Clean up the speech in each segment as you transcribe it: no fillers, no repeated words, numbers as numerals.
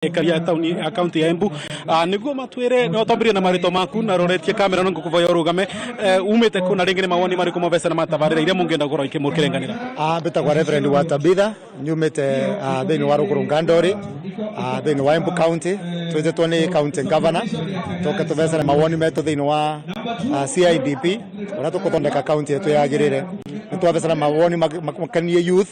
Aikari a tauni a kaunti ya Embu niguo matwire no twambirie na marĩtwa maku na roretie kamera no ngũkũvoya ũrũgame umĩte kũ na rĩngĩ nĩ mawoni marĩkũ mabesa na matabarĩra iria mũngĩenda gũkorwo ikĩmũkĩrenganĩra. Mbĩtagwo Reverend wa Tabitha, nyumĩte thĩinĩ wa rũgũrũ Ngandori, thĩinĩ wa Embu County. Twĩtĩtwo nĩ county governor tũke tũbecane mawoni metũ thĩinĩ wa CIDP, ũrĩa tũkũthondeka county yetu yagĩrĩre. Nĩ twabecana mawoni makoniĩ youth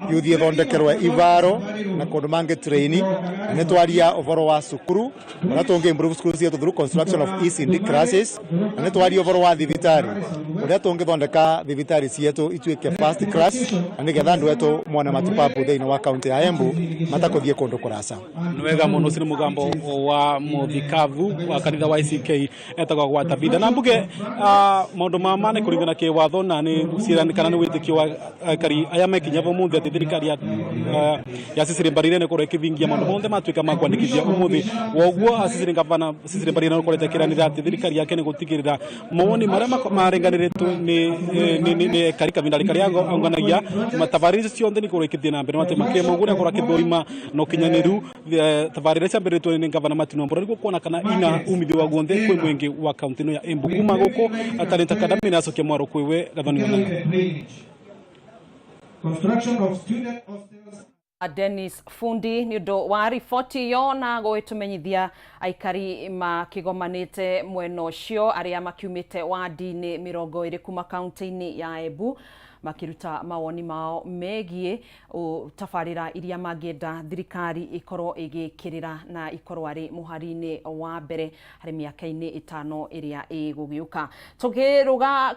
ithondekerwe ivaro na kundu mangi traini, na nĩ twaria ũhoro wa cukuru, ũrĩa tũngĩ improve cukuru cietu through construction of ECD classes, na nĩ twaria ũhoro wa thibitarĩ, ũrĩa tũngĩthondeka thibitarĩ cietu ituĩke first class, na nĩgetha andũ etu mone matibabu thĩinĩ wa kaunti ya Embu matakũthiĩ kũndũ kũraca. Nĩ wega mũno. Ũcio nĩ mũgambo wa mũthikabu wa kanitha wa ICK etagwo gwa Tabitha na mbuge maũndũ ma ma nĩ kũringana kĩwatho na nĩ ciĩranĩ kana nĩ wĩtĩkio wa aikari aya mekinya mũthĩ atĩ thirikari ya Cecily Mbarire nĩ korwo ĩkĩthingia maũndũ mothe matuĩka ma kwandĩkithia ũmũthĩ. Woguo Cecily, gavana Cecily Mbarire nĩ ũkorete kĩranĩra atĩ thirikari yake nĩ gũtigĩrĩra mawoni marĩa marenganĩrĩtwo nĩ aikari kavinda karĩa aunganagia matabarĩra ciothe nĩ korwo ikĩthiĩ na mbere atĩ makĩria ma ũguo nĩ akorwo akĩthũrima na ũkinyanĩru tabarĩra ciambĩrĩtwo nĩ gavana Martin Wambura nĩguo kuona kana ina umithio wa guothe kwĩ mũingĩ wa kaunti ĩno ya Embu. Kuma gũkũ Talent Academy nacokia mwaro kwĩwe Gathoni Wananga. Construction of student hostels. Dennis Fundi nĩ ũndũ wa riboti ĩyo na gũgĩtũmenyithia aikari makĩgomanĩte mwena ũcio arĩa makiumĩte wandi-inĩ 20 kuma kaunti-inĩ ya Embu makĩruta mawoni mao megiĩ tabarĩra iria mangĩenda thirikari ĩkorwo ĩgĩkĩrĩra na ikorwo arĩ mũhari-inĩ wa mbere harĩ mĩaka-inĩ 5 ĩrĩa ĩgũgĩũka. Tũkĩrũga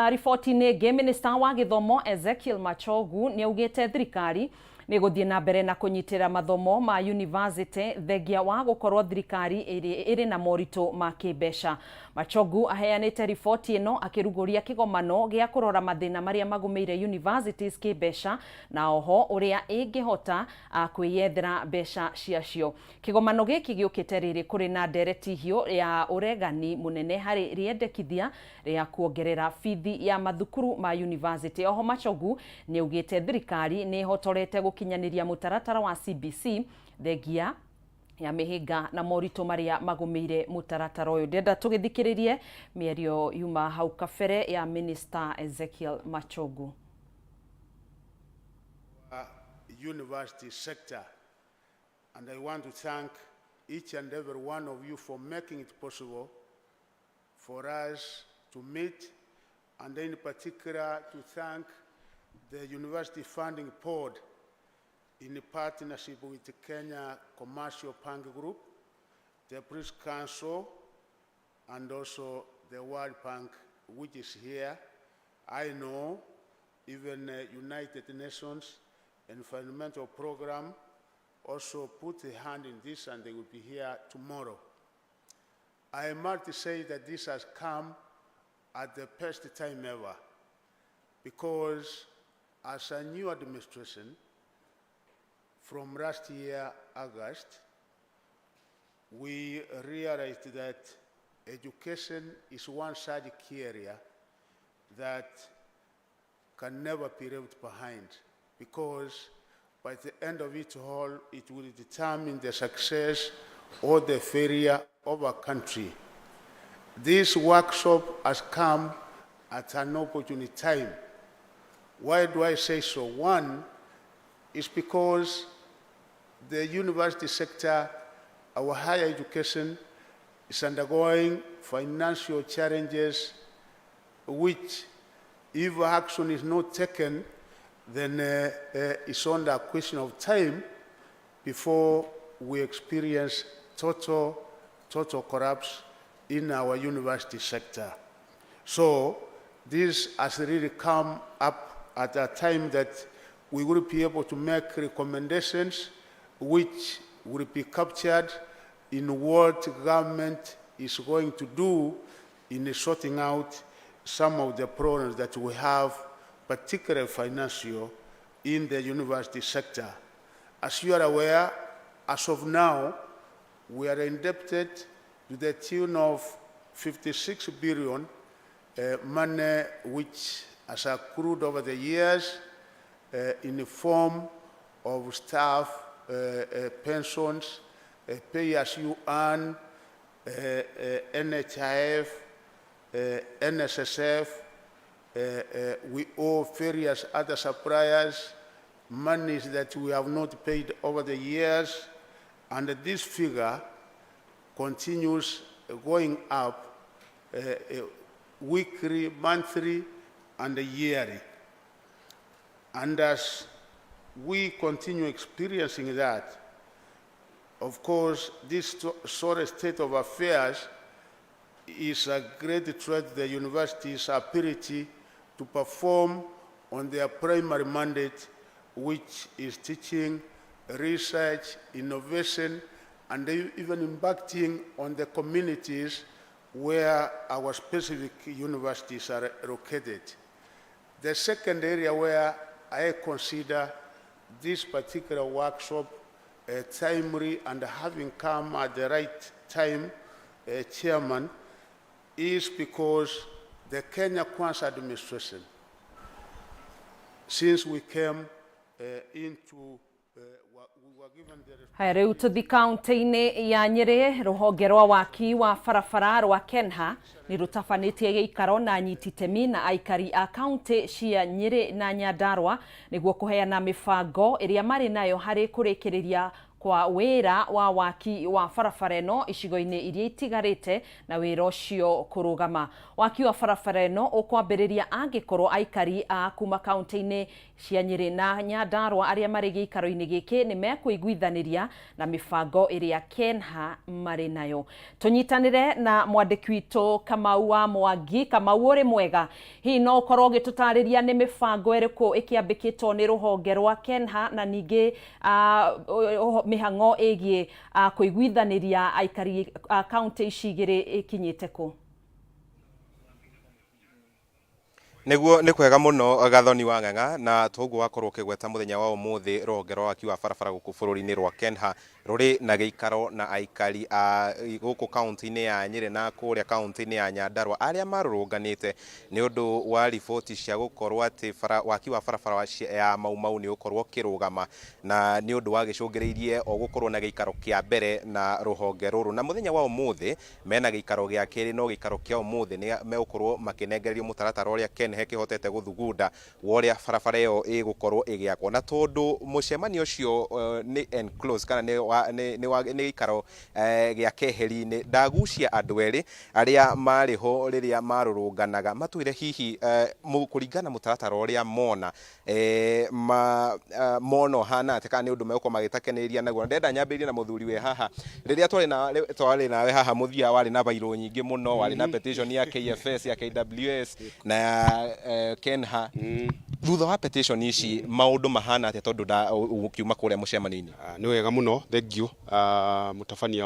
riboti-inĩ ĩngĩ, minista wa gĩthomo Ezekiel Machogu nĩ augĩte thirikari nĩ gũthiĩ na mbere na kũnyitĩra mathomo ma university thengia wa gũkorwo thirikari ĩrĩ na moritũ ma kĩmbeca. Machogu aheanĩte riboti ĩno akĩrugũria kĩgomano gĩa kũrora mathĩna marĩa magũmĩire universities kĩmbeca na oho ũrĩa ĩngĩhota kwĩyethera mbeca ciacio. Kĩgomano gĩkĩ gĩũkĩte rĩrĩ kũrĩ na ndereti hiũ ya ũregani mũnene harĩ rĩendekithia rĩa kuongerera bithi ya mathukuru ma university. Oho Machogu nĩ augĩte thirikari nĩ ĩhotorete gũkinyanĩria mũtaratara wa CBC thengia ya mĩhĩnga na moritũ marĩa magũmĩire mũtaratara ũyũ. Ndĩrenda tũgĩthikĩrĩrie mĩario yuma hau kabere ya Minister Ezekiel Machogu. University sector. And I want to thank each and every one of you for making it possible for us to meet, and in particular to thank the University Funding Board in partnership with the Kenya Commercial Bank Group, the British Council, and also the World Bank, which is here. I know even United Nations Environmental Program also put a hand in this, and they will be here tomorrow. I must say that this has come at the best time ever, because as a new administration, from last year, August, we realized that education is one such key area that can never be left behind, because by the end of it all, it will determine the success or the failure of a country. This workshop has come at an opportune time. Why do I say so? One is because the university sector, our higher education, is undergoing financial challenges which, if action is not taken, then it's only a question of time before we experience total collapse in our university sector. So this has really come up at a time that we will be able to make recommendations which will be captured in what government is going to do in sorting out some of the problems that we have, particularly financial, in the university sector. As you are aware, as of now, we are indebted to the tune of 56 billion, money which has accrued over the years in the form of staff pensions. pay as you earn, NHIF, NSSF. We owe various other suppliers monies that we have not paid over the years, and this figure continues going up weekly, monthly, and yearly. And as we continue experiencing that, of course, this sorry state of affairs is a great threat to the university's ability to perform on their primary mandate, which is teaching, research, innovation, and even impacting on the communities where our specific universities are located. The second area where I consider this particular workshop timely and having come at the right time, Chairman, is because the Kenya Kwanza administration, since we came into, we were given the Haya, rĩu tũthi kaunti-inĩ ya Nyĩrĩ. Rũhonge rwa waki wa barabara rwa KENHA nĩ rũtabanĩtie gĩikaro na anyiti itemi na aikari a kaunti cia Nyĩrĩ na Nyandarua nĩguo kũheana mĩbango ĩrĩa marĩ nayo harĩ kũrĩkĩrĩria kwa wĩra wa waki wa barabara ĩno icigo-inĩ iria itigarĩte na wĩra ũcio kũrũgama. Waki wa barabara ĩno ũkwambĩrĩria angĩkorwo aikari a kuma kaunti-inĩ cia Nyĩrĩ na Nyandarua arĩa marĩ gĩikaro-inĩ gĩkĩ nĩ mekũiguithanĩria na mĩbango ĩrĩa KENHA marĩ nayo. Tũnyitanĩre na mwandĩki witũ Kamau wa Mwangi. Kamau, ũrĩ mwega? Hihi no ũkorwo ũgĩtũtarĩria nĩ mĩbango ĩrĩkũ ĩkĩambĩkĩtwo nĩ rũhonge rwa KENHA na ningĩ mĩhang'o ĩgiĩ kũiguithanĩria aikari a kaunti ici igĩrĩ ĩkinyĩte kũ? Niguo, nĩ kwega mũno, Gathoni wa Ng'ang'a. Na toguo wakorwo ũkĩgweta, mũthenya wa ũmũthĩ rũhonge rwa waki wa barabara gũkũ bũrũri-inĩ rwa KENHA rũrĩ na gĩikaro na aikari a gũkũ kaunti-inĩ ya Nyĩrĩ na kũrĩa kaunti-inĩ ya Nyandarua arĩa marũrũnganĩte nĩ ũndũ wa riboti cia gũkorwo atĩ waki wa barabara ya Mau Mau nĩ ũkorwo ũkĩrũgama, na nĩ ũndũ wa gĩcũngĩrĩirie o gũkorwo na gĩikaro kĩa mbere na rũhonge rũrũ. Na mũthenya wa ũmũthĩ mena gĩikaro gĩa kerĩ, no gĩikaro kĩa ũmũthĩ nĩ megũkorwo makĩnengererio mũtaratara ũrĩa KENHA kĩhotete gũthugunda wa ũrĩa barabara ĩyo ĩgũkorwo ĩgĩakwo. Na tondũ mũcemanio ũcio nĩ enclosed kana nĩ gĩikaro gĩa keheri-inĩ, ndagucia andũ erĩ arĩa marĩ ho rĩrĩa marũrũnganaga matwĩre hihi kũringana mũtaratara ũrĩa mona mona ũhana atĩa, kana nĩ ũndũ megũkorwo magĩtakenĩria naguo. Na ndĩrenda nyambĩrĩrie na mũthuri wĩ haha. Rĩrĩa twarĩ nawe haha mũthia, warĩ na bairũ nyingĩ mũno, warĩ na petition ya KFS, ya KWS na ya KENHA. Thutha wa petition ici, maũndũ mahana atĩa, tondũ ũkiuma kũrĩa mũcemanio-inĩ? Nĩ wega mũno, thank you, mũtabania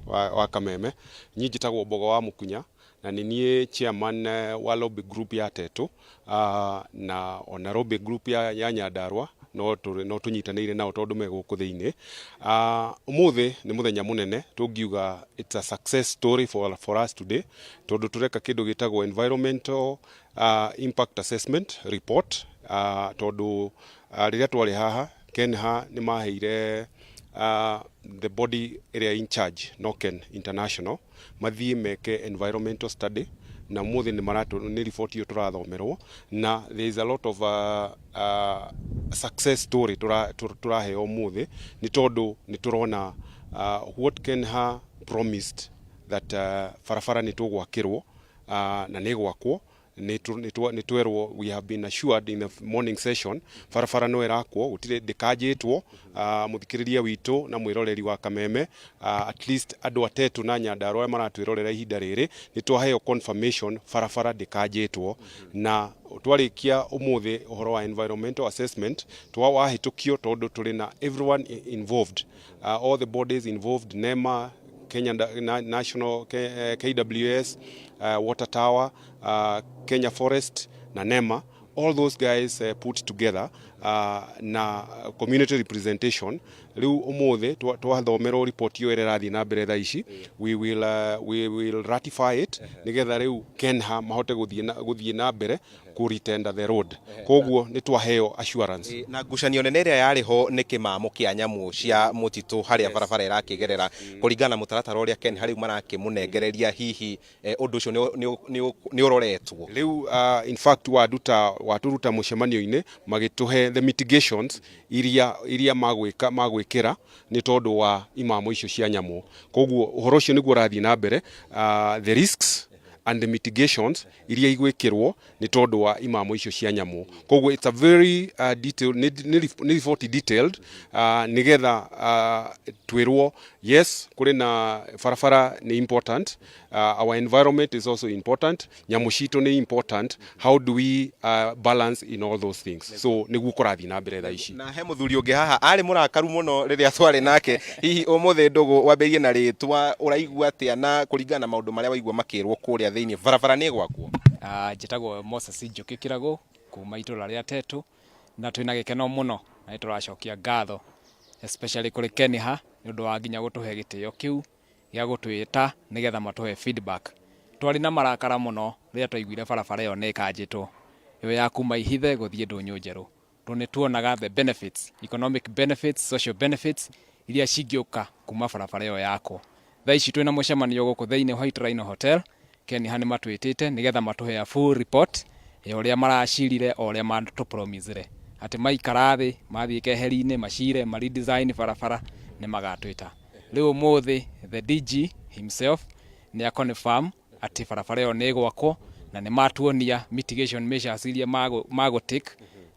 wa Kameme. Niĩ njĩtagwo Mbogo wa Mũkunya na nĩ niĩ chairman wa lobby group ya Tetu na ona lobby group ya Nyandarua no tũnyitanĩire nao tondũ me gũkũ thĩinĩ. Ũmũthĩ nĩ mũthenya mũnene, tũngiuga it's a success story for us today, tondũ tũreka kĩndũ gĩtagwo environmental impact assessment report, tondũ rĩrĩa twarĩ haha KENHA nĩ maheire the body ĩrĩa in charge, Noken International, mathiĩ meke environmental study, na ũmũthĩ nĩ maratũ nĩ report ĩyo tũrathomerwo, na there is a lot of success story tũraheo ũmũthĩ, nĩ tondũ nĩ tũrona what KENHA promised, that barabara nĩ tũgwakĩrwo na nĩ gwakwo. Nĩ twerwo, we have been assured in the morning session, barabara no ĩrakwo, gũtirĩ ndĩkanjĩtwo. Mũthikĩrĩria witũ na mwĩroreri wa Kameme, at least andũ atetũ na Nyandarua arĩa maratwĩrorera ihinda rĩrĩ, nĩ twaheo confirmation barabara ndĩkanjĩtwo. Na twarĩkia ũmũthĩ ũhoro wa environmental assessment twa wahĩtũkio, tondũ tũrĩ na everyone involved, all the bodies involved, NEMA, Kenya National KWS, Water Tower, Kenya Forest na NEMA, all those guys put together. Na community representation riu umuthi twathomerwo report iyo ĩrĩa ĩrathiĩ na mbere thaa ici, we will ratify it nigetha riu KeNHA mahote guthie na mbere ku retender the road. Koguo nĩ twaheo assurance. Na ngucanio nene ĩrĩa yarĩ ho nĩ kĩmamo kĩa nyamũ cia mũtitũ harĩa barabara ĩrakĩgerera. Kũringana na mũtaratara ũrĩa KeNHA rĩu marakĩmũnengereria, hihi ũndũ ũcio nĩ ũroretwo? Riu in fact waduta waturuta mũcemanio-inĩ magĩtũhe the mitigations iria magwĩka magwĩkĩra nĩ tondũ wa imamo icio cia nyamũ. Koguo ũhoro ũcio nĩguo ũrathiĩ na mbere, the risks and the mitigations iria igwĩkĩrwo nĩ tondũ wa imamo icio cia nyamũ. Koguo it's a very detailed, nĩ report detailed, nĩgetha twĩrwo yes, kũrĩ na barabara nĩ important, our environment is also important, nyamũ citũ nĩ important. How do we balance in all those things? So nĩguo kũrathiĩ na mbere thaa ici. Na he mũthuri ũngĩ haha arĩ mũrakaru mũno rĩrĩa twarĩ nake. Hihi ũmũthĩ ndũgũ wambĩrĩrie na rĩtwa, ũraigua atĩa na kũringana na maũndũ marĩa waigua makĩrwo kũrĩa thĩinĩ, barabara nĩ ĩgwakwo? Njĩtagwo Moses Njuki Kĩragũ kuma itũra rĩa Tetu, na twĩna gĩkeno mũno na nĩ tũracokia ngatho especially kũrĩ KeNHA nĩ ũndũ wa nginya gũtũhe gĩtĩo kĩu gĩa gũtwĩta nĩgetha matũhe feedback. Twarĩ na marakara mũno rĩrĩa twaiguire barabara ĩyo nĩ ĩkanjĩtwo, ĩyo ya kuma Ihithe gũthiĩ Ndũnyũ Njerũ, tondũ nĩ tuonaga the benefits, economic benefits, social benefits iria cingĩũka kuma barabara ĩyo yakwo. Thaa ici twĩna mũcemanio gũkũ thĩinĩ White Rhino Hotel. KeNHA nĩ matwĩtĩte nĩgetha matũhe a full report ya ũrĩa maracirire, o ũrĩa matũpromisire atĩ maikara thĩ mathiĩ keheri-inĩ macire ma redesign barabara nĩ magatwĩta. Rĩu ũmũthĩ the DG himself nĩ a confirm atĩ barabara ĩyo nĩ ĩgwakwo, na nĩ matuonia mitigation measures iria magũtake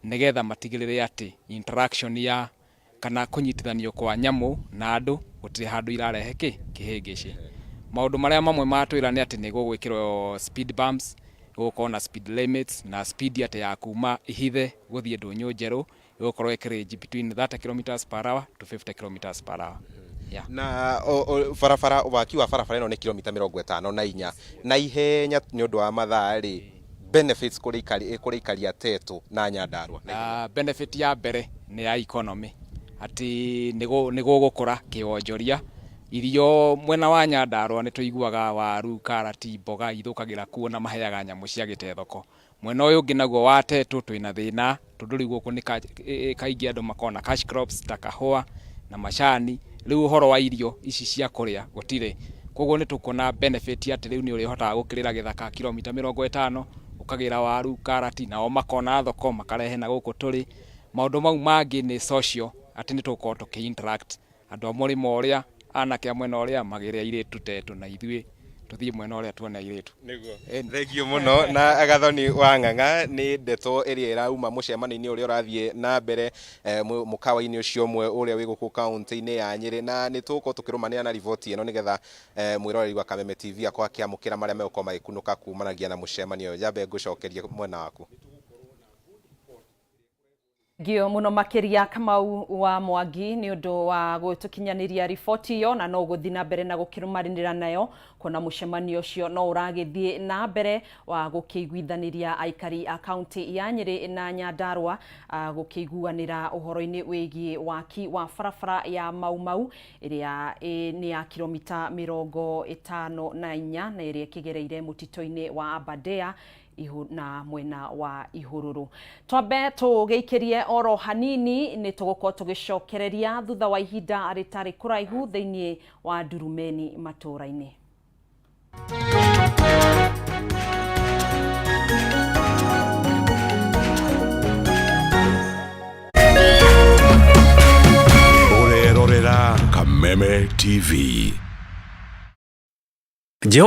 nĩgetha matigĩrĩre atĩ interaction ya kana kũnyitithanio kwa nyamũ na andũ gũtirĩ handũ irarehe kĩhĩngĩcĩ. Maũndũ marĩa mamwe matwĩra nĩ atĩ nĩ gũgwĩkĩrwo speed bumps, gũgũkorwo na speed limits, na speed atĩ ya kuma Ihithe gũthiĩ Ndũnyũ Njerũ ĩgũkorwo ĩkĩrange between 30 kilometers per hour to 50 kilometers per hour, yeah. Na barabara, waki wa barabara ĩno nĩ kilomita 54 na ihenya nĩ ũndũ wa mathaa rĩ, benefits kũrĩ ikari a Tetu na Nyandarua? Benefit ya mbere nĩ ya economy, atĩ nĩ gũgũkũra kĩwonjoria irio mwena wa Nyandarua. Nĩ tũiguaga waru, karati, mboga ithũkagĩra kuo na maheaga nyamũ cia gĩte thoko. Mwena ũyũ ũngĩ naguo wa Tetu twĩna thĩna tondũ rĩu gũkũ nĩ kaingĩ andũ makoragwo na cash crops ta kahũa na macani. Rĩu ũhoro wa irio ici cia kũrĩa gũtirĩ. Koguo nĩ tũkuona benefit atĩ rĩu nĩ ũrĩhotaga gũkĩrĩra gĩthaka kilomita 50 ũkagĩra waru, karati, nao makona thoko makarehe na gũkũ tũrĩ. Maũndũ mau mangĩ nĩ social, atĩ nĩ tũgũkorwo tũkĩ interact andũ a mũrĩmo ũrĩa, anake a mwena ũrĩa magĩre airĩtu Tetu, na ithuĩ tũthiĩ mwena ũrĩa tuone airĩtu. Nĩguo, thengio mũno. Na Gathoni wa Ng'ang'a, nĩ ndeto ĩrĩa ĩrauma mũcemanio-inĩ ũrĩa ũrathiĩ na mbere mũkawa-inĩ ũcio ũmwe ũrĩa wĩ gũkũ kaũntĩ-inĩ ya Nyĩrĩ, na nĩ tũgũkorwo tũkĩrũmanĩra na riboti ĩno nĩgetha mwĩroreri wa Kameme TV akorwo akĩamũkĩra marĩa megũkorwo magĩkunũka kumanagia na mũcemanio ũyũ. Njambe ngũcokerie mwena waku. Ngio muno makiria, Kamau wa Mwangi, nĩ ũndũ wa gũtũkinyanĩria riboti ĩyo, na no gũthiĩ na mbere na gũkĩrũmanĩrĩra nayo kuona mũcemanio ũcio no ũragĩthiĩ na mbere wa gũkĩiguithanĩria aikari a kaunti ya Nyĩrĩ na Nyandarua gũkĩiguanĩra ũhoro-inĩ wĩgiĩ waki wa barabara ya Mau Mau ĩrĩa nĩ ya kilomita 54 na ĩrĩa ĩkĩgereire mũtitũ-inĩ wa Aberdare ihu na mwena wa Ihururu. Twambe tũgĩikĩrie oro hanini, nĩ tũgũkorwo tũgĩcokereria thutha wa ihinda rĩtarĩ kũraihu thĩinĩ wa Ndurumeni matũũra-inĩ. Ũrerorera Kameme TV. Jehova.